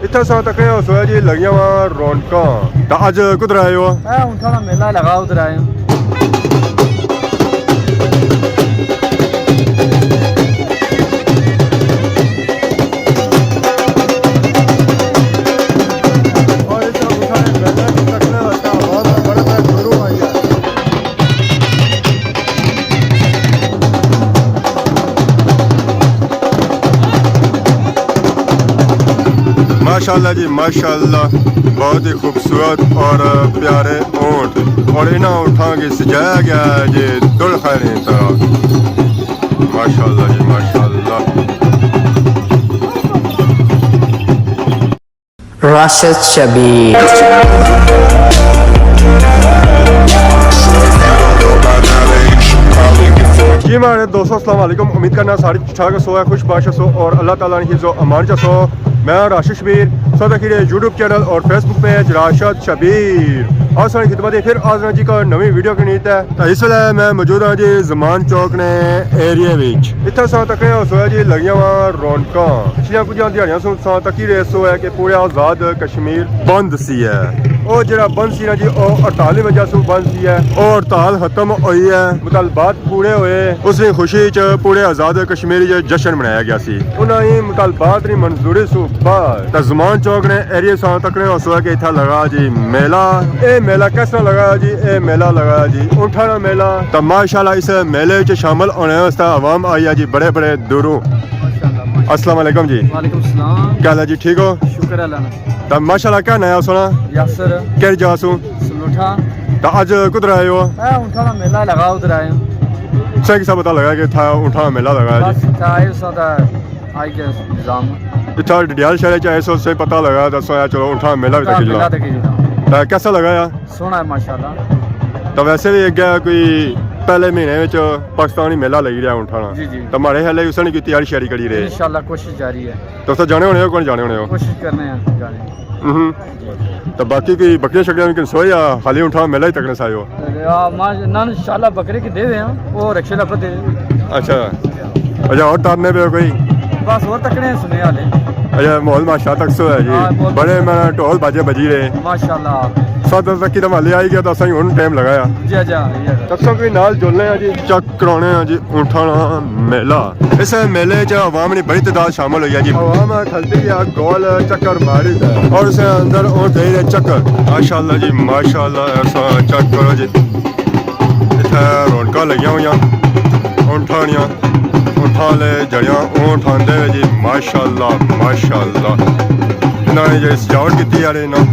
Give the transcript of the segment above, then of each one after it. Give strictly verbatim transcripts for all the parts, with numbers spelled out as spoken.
اتھا ساں تکنے ہوسو ہے جی لگیاں وا رونقاں۔ تے اج کدھر آئے ہو؟ اے ہن تھوڑا میلہ لگا، ادھر آئے ہوں۔ اور اس طرح اٹھا ہے، میلہ بھی تکنے ہوتا ہے، بہت بڑے بڑے شوروم آئی ہے۔ ماشاءاللہ جی، ماشاءاللہ، بہت ہی خوبصورت اور پیارے اونٹ، اور انہاں اونٹاں کی سجایا گیا ہے جی دل خیریں طرح۔ ماشاءاللہ جی، ماشاءاللہ۔ راشد شبیر۔ جی ماڑے دوستو، السلام علیکم۔ امید کرنا سارے ٹھیک ٹھاک ہسو، خوش باش ہسو اور اللہ تعالیٰ نے حفظ و امان چ ہسو۔ میں راشد شبیر، سب تکی رہے یوٹیوب چینل اور فیس بک پیج راشد شبیر۔ آج ساری خدمت ہے پھر حاضر ہاں جی کا نویں ویڈیو کے نیت ہے۔ تو اس ویلے میں موجود ہاں جی زمان چوک نے ایریے وچ۔ اتھا ساں تکنے ہوسو ہے جی لگیاں وا رونقاں۔ پچھلیاں کچھ دیہاڑیاں سوں ساں تکی رہے سو ہے کہ پورے آزاد کشمیر بند سی ہے۔ او جڑا بند سی نا جی، او ہڑتال دی وجہ سوں بند سی ہے۔ او ہڑتال ختم ہوئی ہے، مطالبات پورے ہوئے۔ اس نی خوشی چ پورے آزاد کشمیر چ جشن منایا گیا سی۔ انہاں ہی مطالبات نی منظوری سوں بعد تے زمان چوک نے ایریے ساں تکنے ہوسو ہے کہ اتھا لگا جی میلہ۔ اے میلہ کس طرح لگا جی؟ اے میلہ لگا جی اونٹاں نا میلہ۔ تے ماشاءاللہ اس میلے وچ شامل ہونے واسطے عوام آئی ہے جی بڑے بڑے دوروں۔ ماشاءاللہ، ماشاءاللہ۔ السلام علیکم جی۔ وعلیکم السلام۔ کیا حال ہے جی، ٹھیک ہو؟ شکر ہے اللہ نا۔ تے ماشاءاللہ، کیا ناں ہے سونا؟ یاسر۔ کہڑی جگہ سوں؟ سلوٹھا۔ تے اج کدھر آئے ہو؟ اے اونٹاں نا میلہ لگا، ادھر آئے ہوں۔ سر، کسا پتہ لگا کہ اتھا اونٹاں نا میلہ لگا ہے جی؟ بس اتھا آئے سو تے آئی گیا نظام۔ اتھا ڈڈیال شہر چ آئے سو، سے پتہ لگا تے سوچا چلو اونٹاں نا میلہ بھی تکی چلاں۔ میلہ تکی چلاں۔ تے کیسا لگا یا؟ سوہنا ہے ماشاءاللہ۔ تے ویسے بھی اگے کوئی پہلے مہینے وچ پاکستانی میلہ لگی رہیا اونٹاں نا۔ جی، جی۔ تے ماڑے خیال ہے اس نے کوئی تیاری شیاری کری رہے۔ انشاءاللہ کوشش جاری ہے۔ تے اتھا جانے ہونے ہو، کون جانے ہونے ہو؟ کوشش کرنے ہیں جانے۔ ہوں۔ تے باقی کوئی بکریاں شکریاں بھی کنسو یا خالی اونٹاں نا میلہ ہی تکنے سائے ہو؟ آ، ما-، نہ، انشاءاللہ بکرے کی دے دے ہیں، وہ رکشے دا پتہ ہے۔ اچھا۔ اچھا، اور تارنے پہ ہو کوئی؟ بس اور تکنے سنے والے۔ اچھا، ماحول ماشاءاللہ تک سو ہے جی۔ ہاں، بہت بڑے میں ڈھول باجے بجی رہے۔ ماشاءاللہ۔ سات تک کی تو مالی آئی گیا تو اساں ہن ٹائم لگایا۔ جی، جی، جی۔ تساں کوئی نال جلنے ہیں جی، چیک کرانے ہیں جی اونٹاں نا میلہ۔ اس میلے چ عوام نی بڑی تعداد شامل ہوئی ہے جی۔ عوام کھلتی ہے گول چکر ماری تے اور اس اندر اور دے رہے چکر۔ ماشاءاللہ جی، ماشاءاللہ، ایسا چیک کرو جی۔ اتھے رونقاں لگیاں ہوئیاں اونٹاں نیاں، اونٹاں آلے جڑیاں اونٹ آندے وے جی، ماشاءاللہ، ماشاءاللہ۔ انہاں نے جڑی سجاوٹ کیتی یار، انہاں،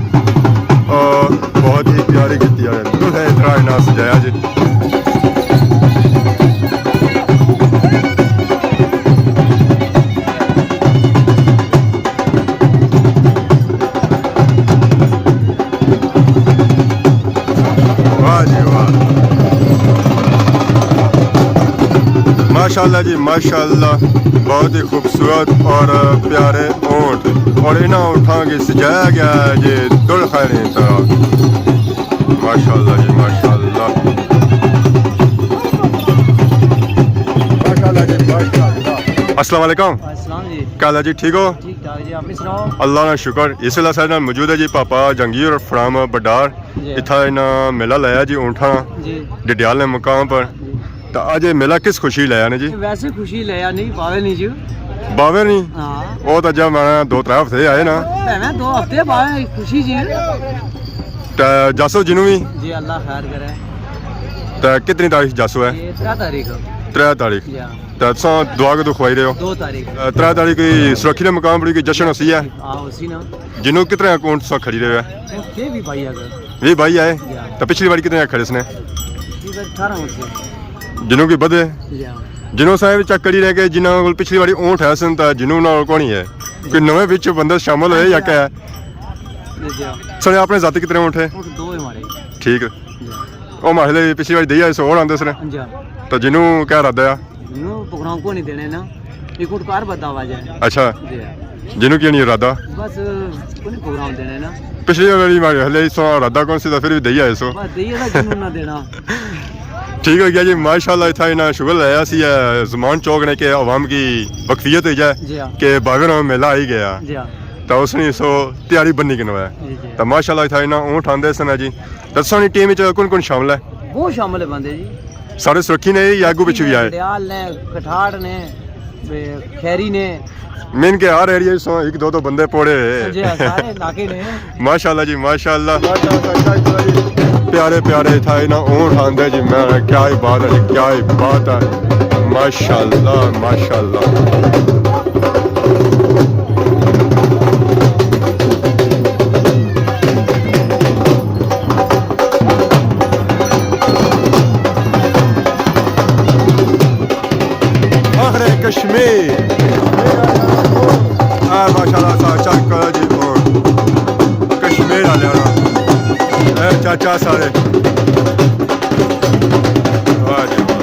آ، بہت ہی پیاری کیتی یار۔ دلہے طرح انہاں سجایا جی۔ واہ جی واہ۔ ماشاءاللہ جی، ماشاءاللہ، بہت ہی خوبصورت اور پیارے اونٹ، اور انہاں اونٹاں کی سجایا گیا ہے جی دل خیریں طرح۔ ماشاءاللہ جی، ماشاءاللہ۔ ماشاءاللہ جی، ماشاءاللہ۔ السلام علیکم۔ السلام جی۔ کیا حال ہے جی، ٹھیک ہو؟ ٹھیک ٹھاک جی، اپنی سناؤ۔ اللہ نا شکر۔ اس ویلے سارے نال موجود ہے جی پاپا جہانگیر فرام بڈار۔ جی۔ اتھا انہاں میلہ لایا جی اونٹاں نا، جی۔ ڈڈیال نے مقام پر۔ جی۔ تو اج یہ میلہ کس خوشی لایا نے جی؟ ویسے خوشی لایا نہیں، باوے نہیں جی۔ باوے نہیں؟ ہاں۔ وہ تو جب میں دو ترے ہفتے آئے نا۔ میں دو ہفتے باوے خوشی جی۔ تو جاسو جنوں بھی؟ جی، اللہ خیر کرے۔ تو کتنی تاریخ جاسو ہے؟ یہ ترے تاریخ۔ ترے تاریخ۔ جی ہاں۔ تو تساں دعا کدوں کھوائی رہے ہو؟ دو تاریخ۔ اے، ترے تاریخ کوئی سرکھی دے مقام پر کوئی جشن ہوسی ہے؟ ہاں، ہوسی نا۔ جنوں کتنے اکاؤنٹ تساں کھڑی رہے ہو؟ اے، چھ بھی بھائی اگر۔ ویہہ بھائی آئے؟ جی ہاں۔ تو پچھلی باری کتنے کھڑے سنے؟ پچھلی بار اٹھارہ ہوسے۔ جنوں کی بدھے؟ جی ہاں۔ جنوں سائیں چیک کری رہے کہ جنہاں کول پچھلی باری اونٹ ہے سن تا جنوں انہاں کول کونی ہے؟ کوئی نویں وچ بندے شامل ہوئے یا کیا ہے؟ جی ہاں۔ سنے اپنے ذاتی کتنے اونٹ ہے؟ اونٹ دو ہے ہمارے۔ ٹھیک ہے۔ جی ہاں۔ او ماڑے لئی پچھلی باری دئی آئے سو اور آندے سنے۔ جی ہاں۔ تو جنوں کیا ارادہ ہے؟ جنوں پروگرام کو نہیں دینے نا، ایک اونٹ کار بدا آواز ہے۔ اچھا۔ جی ہاں۔ جنوں کی نہیں ارادہ؟ بس، کوئی پروگرام دینے نا۔ پچھلی باری ماڑے لئی سو ارادہ کون سی تو پھر بھی دئی آئے سو۔ بس دئی ہے نا، جنوں نہ دینا۔ ٹھیک ہو گیا جی، ماشاءاللہ اتھا انہاں شغل لایا سی، اے، زمان چوک نے کہ عوام کی وقفیت ہوئی جائے جی ہاں۔ کہ باوے نا میلہ آئی گیا۔ جی ہاں۔ تاں اس نی سو تیاری بنی کنو ہے۔ جی، جی۔ تاں ماشاءاللہ اتھا انہاں اونٹ آندے سن جی۔ تاں تساں نی ٹیم وچ کون کون شامل ہے؟ بہت شامل ہے بندے جی۔ سارے سرکھی نے یا اگو پچھو وی آئے؟ ڈڈیال نے، کٹھاڑ نے، تے خیری نے۔ مین کے ہر ایریا سوں ایک دو دو بندے پوڑے ہوئے۔ جی ہاں، سارے علاقے نے۔ ماشاءاللہ جی، ماشاءاللہ۔ پیارے پیارے اتھا انہاں اونٹ آندے جی، میں کیا ہی بات ہے جی، کیا ہی بات ہے۔ ماشاءاللہ، ماشاءاللہ۔ فخر کشمیر۔ اے ماشاءاللہ سا چیک کرو جی، کون؟ کشمیر والے آنا۔ اے چاچا سارے۔ واہ جی واہ۔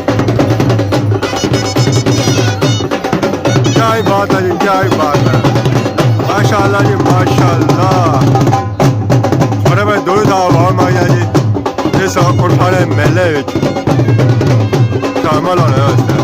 کیا ہی بات ہے جی، کیا ہی بات ہے۔ ماشاءاللہ جی، ماشاءاللہ۔ بڑے بڑے دور دا عوام آئی ہے جی، اس اٹھارہ میلے وچ شامل ہونے واسطے۔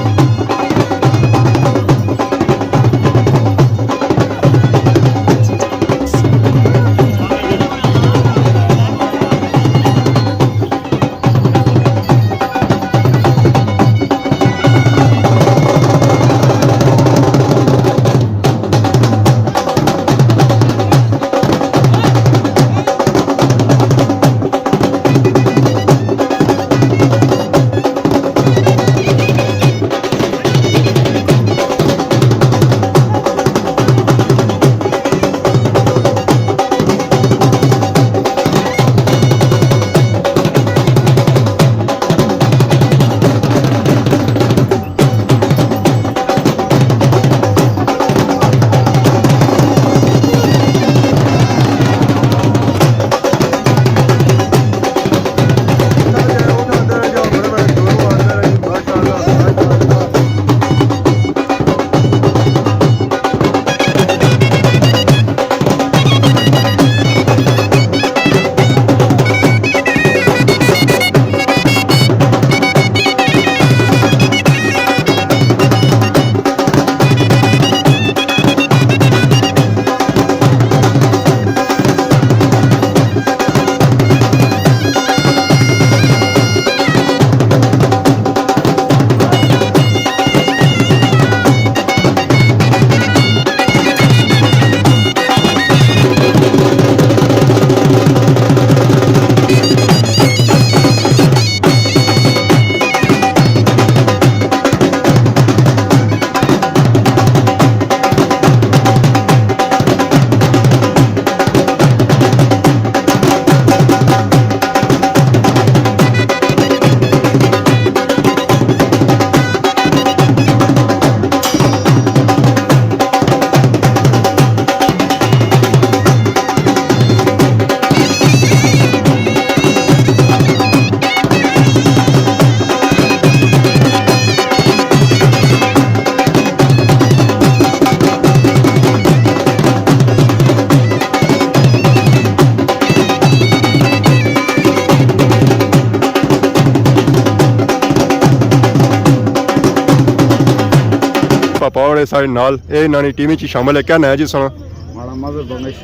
پاپا ہونے ساڑے نال، اے انہاں نی ٹیم وچ شامل ہے۔ کیا ناں ہے جی سنا؟ ماڑا مظہر بنگش۔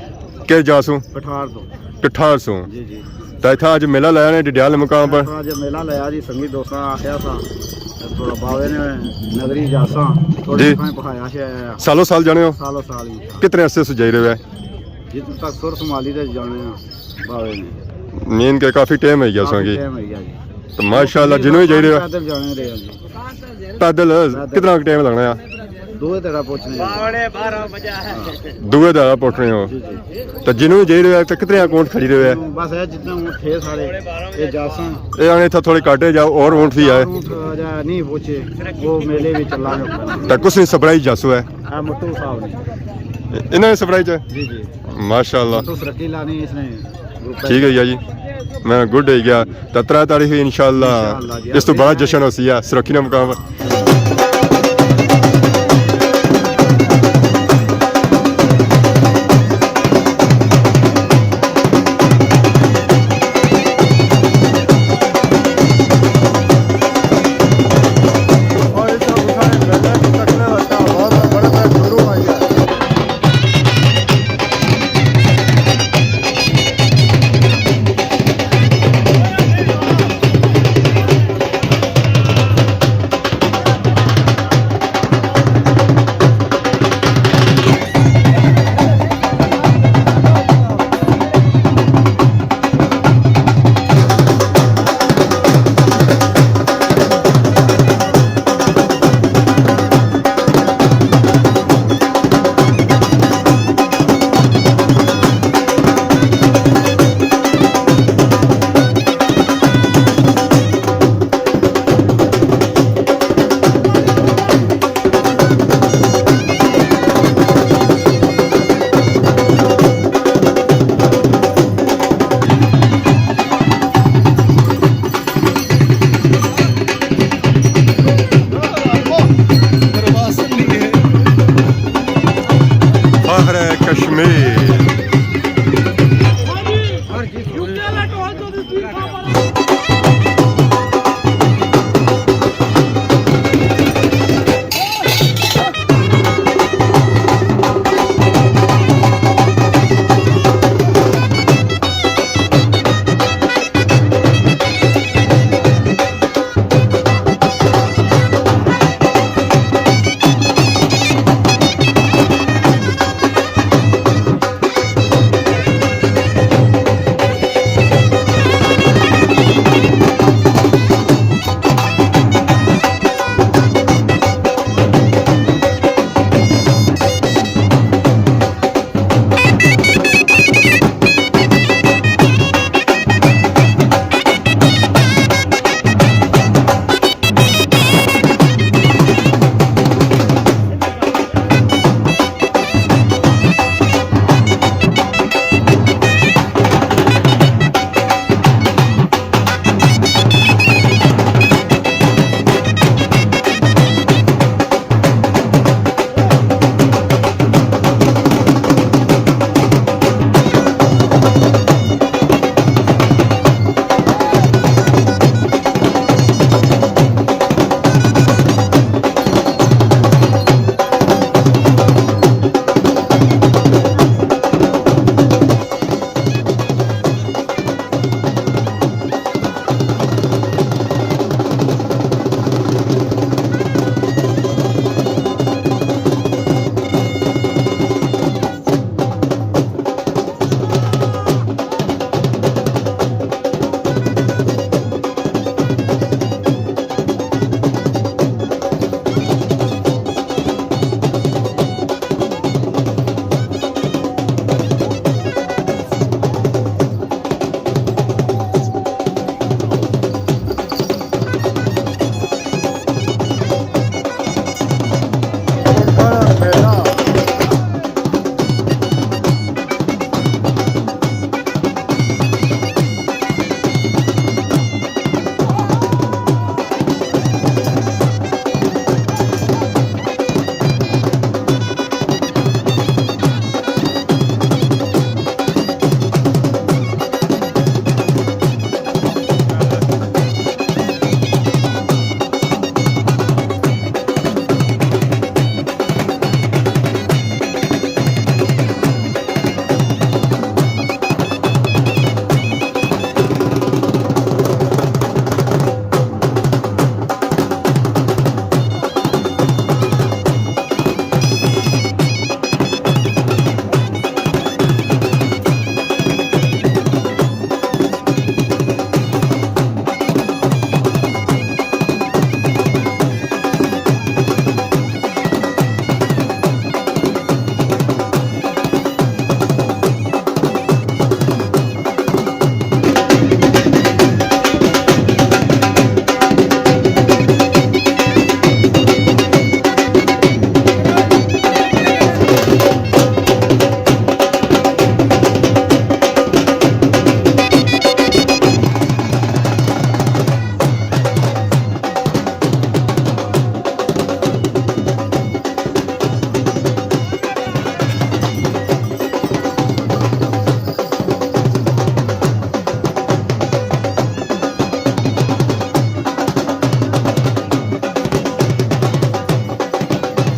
کس جا سوں؟ کٹھار تو۔ کٹھار سوں۔ جی، جی۔ تے اتھا اج میلہ لایا نے ڈڈیال مقام پر؟ اتھا اج میلہ لایا جی، سنگی دوستاں آخیا سا، تے تھوڑا باوے نے نگری جاساں، تھوڑے جی۔ اتھاں پکھایا شایا۔ سالو سال جانے ہو؟ سالو سال ہی۔ کتنے عرصے سے جائی رہے ہو؟ جتنے تک سر سنبھالی تے جانے ہاں باوے نے۔ مین کے کافی ٹائم ہوئی گیا کافی ساں کی۔ ٹائم ہوئی گیا جی۔ تو ماشاءاللہ جنوں ہی جائی رہے ہو۔ پیدل جانے رہے ہاں جی۔ پیدل؟ پیدل۔ کتنا ٹائم لگنا ہے؟ دوئے تیرا پہنچنے ہیں۔ دوئے تیرا پہنچنے ہو۔ جی، جی۔ تو جنوں ہی جائی رہے ہو تو کتنے اکاؤنٹ کھڑی رہے ہو؟ بس ہے جتنے اونٹ تھے سارے، یہ جاساں۔ اے آنے تھا تھوڑے کاٹے جاؤ اور اونٹ بھی آئے۔ اونٹ جا نہیں پہنچے، وہ میلے بھی چلا گیا۔ تو کس نے سپرائی جاسو ہے؟ ہاں، مٹو صاحب نے۔ انہاں نے سپرائی چ؟ جی، جی۔ ماشاءاللہ۔ تو سرکی لانی اس نے۔ ٹھیک ہے جی، میں گڈ ہو گیا۔ تے ترے تاریخ انشاءاللہ انشاءاللہ جی۔ اس تو بڑا جشن ہو سی ہے سرکی نے مقام۔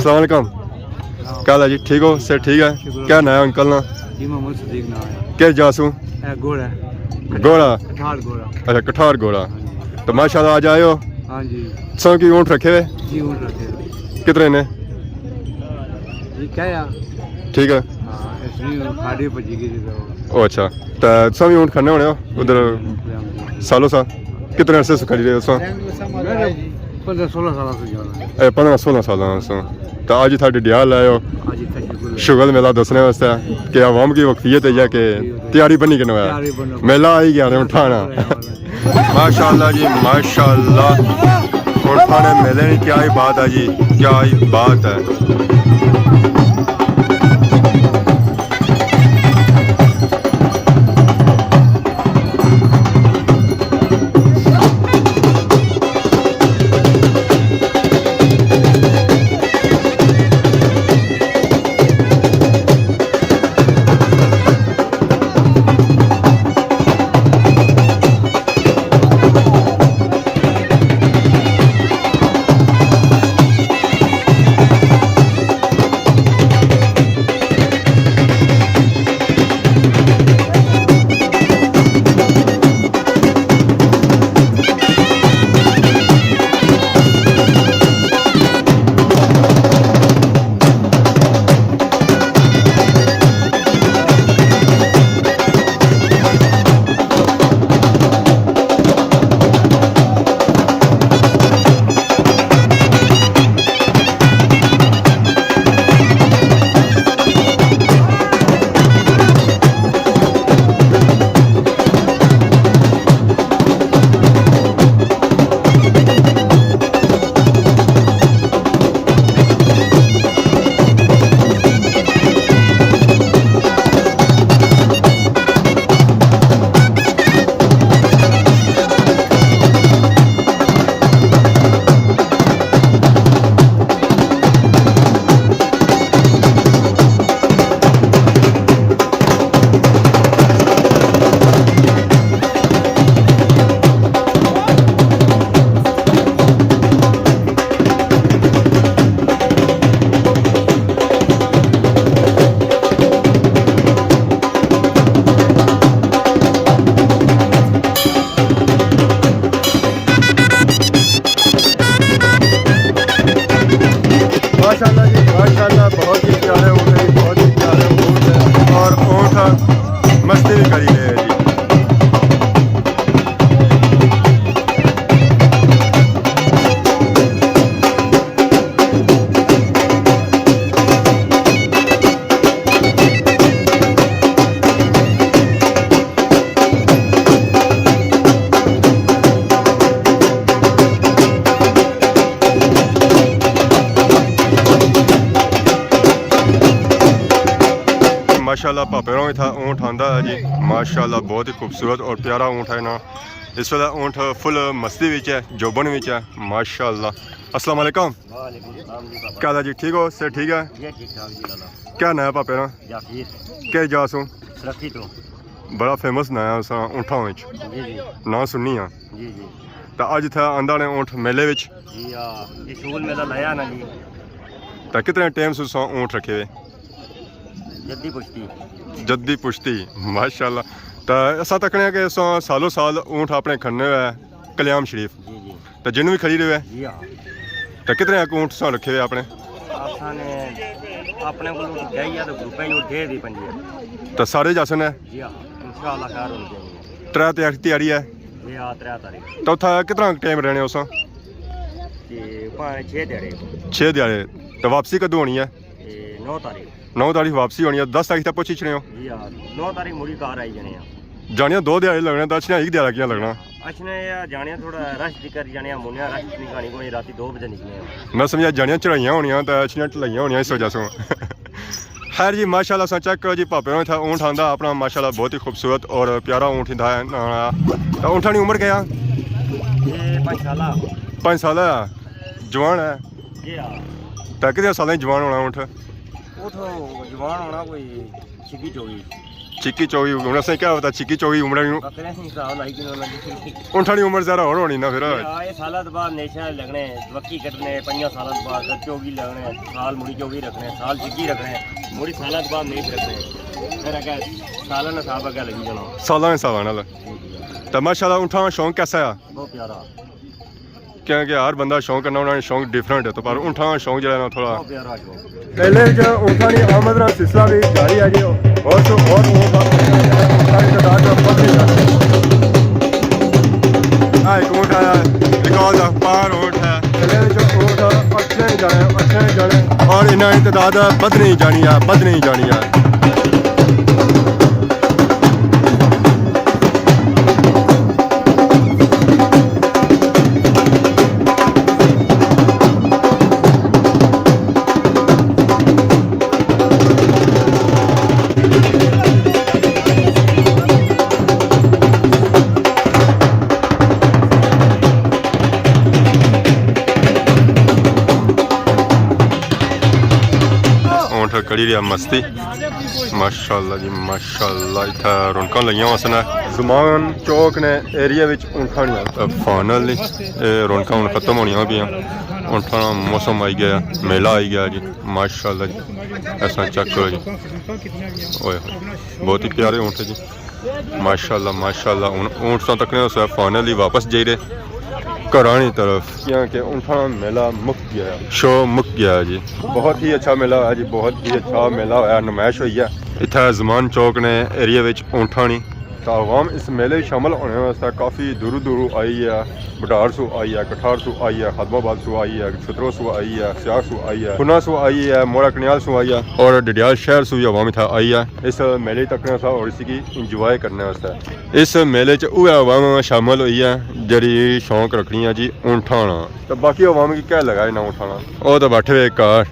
السلام علیکم۔ کیا حال ہے جی؟ ٹھیک ہو؟ صحت ٹھیک ہے؟ شکر۔ کیا نام ہے انکل نا؟ جی، محمد صدیق نام ہے۔ کس جا سوں؟ اے گوڑا۔ گوڑا؟ کٹھار گوڑا۔ اچھا، کٹھار گوڑا۔ ہاں جی۔ تو ماشاءاللہ آج آئے ہو؟ ہاں جی۔ سو کی اونٹ رکھے ہوئے؟ جی، اونٹ رکھے ہوئے۔ کتنے نے؟ جی، کیا یار؟ ٹھیک ہے۔ ہاں، اس نے کھاڑی بجی گئی تھی تو۔ او اچھا۔ تو سو بھی اونٹ کھڑنے ہونے ہو ادھر؟ جی، جی۔ سالوں سا؟ کتنے عرصے سے کھڑی رہے ہو سو؟ میں تو پندرہ سولہ سال سے جانا ہے۔ اے، پندرہ سولہ سال سے۔ تو آج اتھا ڈڈیال آئے ہو؟ آج اتھا شغل ہے۔ شغل میلہ دسنے واسطے کہ عوام کی وقفیت ہے یا کہ تیاری بنی کنے ہویا؟ تیاری بنی۔ میلہ آئی گیا نے اٹھانا۔ ماشاءاللہ جی، ماشاءاللہ۔ اٹھانے میلے نے کیا ہی بات ہے جی، کیا ہی بات ہے۔ ماشاءاللہ جی، ماشاءاللہ، بہت ہی پیارے اونٹ ہیں، بہت ہی پیارے اونٹ ہیں اور اونٹ مستی بھی کری رہے ہیں جی۔ ماشاءاللہ، پاپے ہوراں اتھا اونٹ آندا ہے جی، ماشاءاللہ، بہت ہی خوبصورت اور پیارا اونٹ ہے نا۔ اس ویلے اونٹ فل مستی وچ ہے، جوبن وچ ہے، ماشاءاللہ۔ السلام علیکم۔ وعلیکم السلام جی بابا۔ کیا حال ہے جی؟ ٹھیک ہو؟ صحت ٹھیک ہے؟ جی ٹھیک ٹھاک جی لالا۔ کیا ناں ہے پاپے نا؟ جاکیر۔ کس جا سوں؟ سرکی تو۔ بڑا فیمس ناں ہے اساں اونٹاں وچ۔ جی جی۔ ناں سنی ہاں۔ جی جی۔ تے اج اتھا آندا نے اونٹ میلے وچ؟ جی ہاں، یہ شغل میلہ لایا نا جی۔ تے کتنے ٹائم سے تساں اونٹ رکھے ہوئے؟ جدی پشتی۔ جدی پشتی، ماشاءاللہ۔ تے اساں تکنے کہ اساں سالوں سال اونٹ اپنے کھڑنے ہوئے کلیام شریف۔ جی جی۔ تے جن بھی کھڑی رہے۔ جی ہاں۔ تے کتنے اک اونٹ تساں رکھے ہوئے اپنے؟ اساں نے اپنے کولوں تے گئی ہے تے گروپے ہی اٹھ گئے دی پنجی ہے۔ تے سارے جاسن ہے؟ جی ہاں، انشاءاللہ خیر ہونی چاہیے۔ ترے تاریخ تیاری ہے؟ جی ہاں، ترے تاریخ۔ تے اتھا کتنا ٹائم رہنے ہو ساں؟ تے پا-، چھ دیہاڑے۔ چھ دیہاڑے۔ تے واپسی کدوں ہونی ہے؟ تے نو تاریخ۔ نو تاریخ واپسی ہونی ہے، دس تاریخ تک پہنچی اچھنے ہو؟ جی ہاں، نو تاریخ مڑی گھر آئی جانے ہاں۔ جانیاں دو دیہاڑے لگنے تے اچھنے ہک دیہاڑا کیاں لگنا؟ اچھنے آ جانیاں تھوڑا رش دی کر جانیاں، مونیاں رش نکلانی کوئی، راتی دو بجے نکلنے ہاں۔ میں سمجھا جانیاں چڑھائیاں ہونیاں تے اچھنیاں ڈھلائیاں ہونیاں اس وجہ سوں۔ خیر جی، ماشاءاللہ، اساں چیک کرو جی، پاپے ہوراں اتھا اونٹ آندا اپنا، ماشاءاللہ، بہت ہی خوبصورت اور پیارا اونٹ ہوندا ہے۔ تے اونٹاں نی عمر کیا ہے؟ یہ پنج سالہ۔ پنج سالہ ہے؟ جوان ہے؟ جی ہاں۔ تے کتنے سالیں جوان ہونا اونٹ؟ اونٹ جوان ہونا کوئی چھبی چوبی۔ چکی چوگی، ہن اساں کیا پتہ چکی چوگی عمر۔ بکرے ہی حساب لائی گھنو نا جی۔ اونٹھاں نی عمر ذرا ہور ہونی نا پھر۔ ہاں، اے سالاں دے بعد نیشا لگنے، وکی کٹنے، پنجاں سالاں دے بعد، پھر چوگی لگنے، سال مڑی چوگی رکھنے، سال چکی رکھنے، مڑی سالاں دے بعد نیش رکھنے۔ پھر اگے سالاں نا حساب اگے لگی جانا۔ سالاں نے حساب نال۔ تے ماشاءاللہ اونٹھاں نا شوق کیسا ہے؟ بہت پیارا۔ کیونکہ ہر بندہ شوق کرنا، انہاں نے شوق ڈفرنٹ ہے، تو پر اونٹھاں نا شوق جڑا ہے نا تھوڑا۔ بہت پیارا شوق۔ میلے وچ اونٹھاں نی آمد نا سلسلہ وی جاری ہے جی، ہور سو ہور اونٹ اونٹھاں نی تعداد ودھنی جا رہی ہے۔ آ ہک اونٹ آیا، ریکارڈ دا پار اونٹ ہے۔ میلے وچ اونٹ اچھنے جانے، اچھنے جانے۔ اور انہاں نی تعداد ودھنی جانی ہے، ودھنی جانی ہے۔ اونٹ کڑی رہیا مستی۔ ماشاءاللہ جی، ماشاءاللہ، اتھا رونقاں لگیاں ہوسن۔ زمان چوک نے ایریا وچ اونٹھاں نیاں۔ فائنلی اے رونقاں ہن ختم ہونیاں پیاں۔ اونٹھاں نا موسم آئی گیا، میلہ آئی گیا جی، ماشاءاللہ جی۔ ایسا چیک کرو جی، اوئے ہوئے، بہت ہی پیارے اونٹ ہے جی۔ ماشاءاللہ، ماشاءاللہ۔ ہن اونٹ ساں تکنے اسے فائنلی واپس جائی رہے گھراں نی طرف، کیونکہ اونٹھاں نا میلہ مک گیا، شو مک گیا جی۔ بہت ہی اچھا میلہ ہویا جی، بہت ہی اچھا میلہ ہویا، نمائش ہوئی ہے۔ اتھے زمان چوک نے ایریا وچ اونٹھاں نی، تے عوام اس میلے وچ شامل ہونے واسطے کافی دوروں دوروں آئی ہے۔ بڈھار سو آئی ہے، کٹھار سو آئی ہے، خادم آباد سو آئی ہے، چھترو سو آئی ہے، سیاڑ سو آئی ہے، پھنا سو آئی ہے، موڑا کنیال سو آئی ہے، اور ڈڈیال شہر سو وی عوام اتھا آئی ہے۔ اس میلے تکنے واسطے اور اسی کی انجوائے کرنے واسطے۔ اس میلے چ اوہ عوام شامل ہوئی ہے جیڑھی شوق رکھنی ہے جی اونٹھاں نا۔ تے باقی عوام کی کیا لگا انہاں اونٹھاں نا؟ او تے بیٹھے ہوئے گھر۔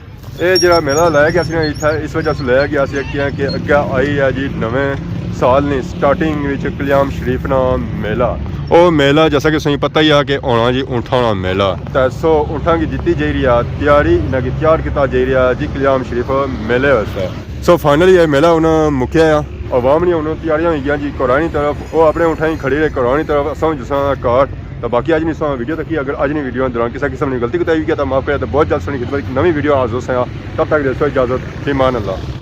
اے جیڑھا میلہ لایا گیا سی نا اتھا، اس وجہ سے لایا گیا سی کہ، کہ اگے آئی ہے جی نویں سال نی سٹارٹنگ وچ کلیام شریف نا میلہ۔ او میلہ جیسا کہ تساں کی پتہ ہی ہے کہ ہونا جی اونٹھاں نا میلہ۔ تے سو اونٹھاں کی دتی جائی رہی ہے تیاری، انہاں کی تیار کیتا جائی رہیا جی کلیام شریف میلے واسطے۔ سو فائنلی اے میلہ ہن مکیا آ۔ عوام نی ہن تیاریاں ہوئی گیاں جی گھراں نی طرف، او اپنے اونٹھاں کی کھڑی رہے گھراں نی طرف، اساں وی جساں گھر۔ تے باقی اج نی ساں ویڈیو تکی، اگر اج نی ویڈیو دوران کسا قسم نی غلطی کوتاہی ہوئی گیا تے معاف کرے، تے بہت جلد سنی خدمت نویں ویڈیو حاضر ہوساں۔ تب تک دیسو اجازت، فی امان اللہ۔